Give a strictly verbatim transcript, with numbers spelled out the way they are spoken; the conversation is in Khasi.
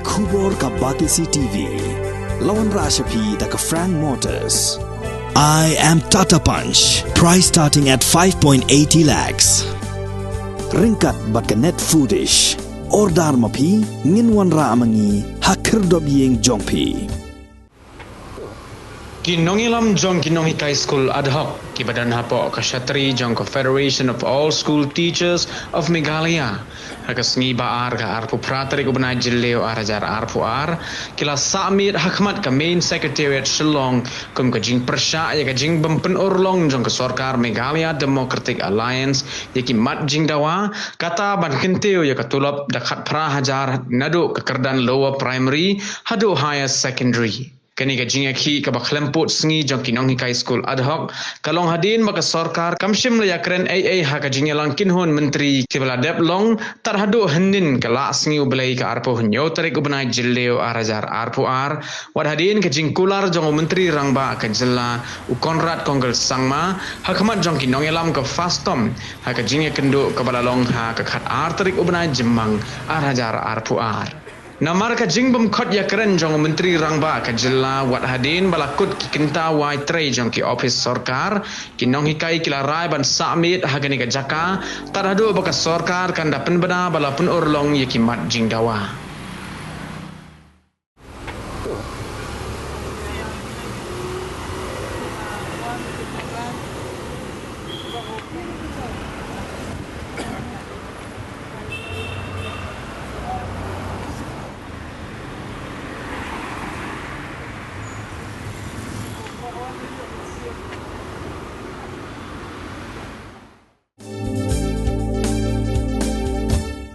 Khubor ka Batesi T V. La wanrah sha phi da ka Frank Motors. I am Tata Punch. Price starting at five point eighty lakhs. Ryngkat bad ka Net Foodish. Order ma phi, ngin wanrah ma ngi ha khyrdop ïing jong phi. Ki nongïalam jong ki nonghikai skul ad hoc kiba don hapoh ka shatri jong ka Federation of All School Teachers of Meghalaya, ha ka sngi ba ar ka arphew phra tarik u bnai Jylliew ar hajar arphew ar, ki la sah miet ha khmat ka Main Secretariat Shillong kum ka jingpyrshah ïa ka jingbym pynurlong jong ka sorkar Meghalaya Democratic Alliance ïa ki mat jingdawa, kata ban kyntiew ïa ka tulop da khatphra hajar naduh ka kyrdan lower primary haduh higher secondary. Kane ka jingïakhih kaba khlem pud sngi jong ki nonghikai skul ad hoc ka long hadien ba ka sorkar kam shym la ïakren ei ei ha ka jingïalang kynhun myntri kiba la dep long tad haduh hynnin ka Lah Sngi U Blei ka arphew hynñiew tarik u bnai Jylliew ar hajar arphew ar, wat hadien ka jingkular jong u Myntri Rangbah ka jylla, u Conrad Kongkal Sangma, ha khmat jong ki nongïalam ka FASTOM ha ka jingïakynduh kaba la long ha ka khatar tarik u bnai Jymmang ar hajar arphew ar. Namar ka jingbymkhot ïakren jong u Myntri Rangbah ka jylla, wat hadien ba la kut ki kynta wai trei jong ki ophis sorkar, ki nonghikai ki la rai ban sah miet ha kane ka jaka tad haduh ba ka sorkar kan da pynbna ba la pynurlong ïa ki mat jingdawa.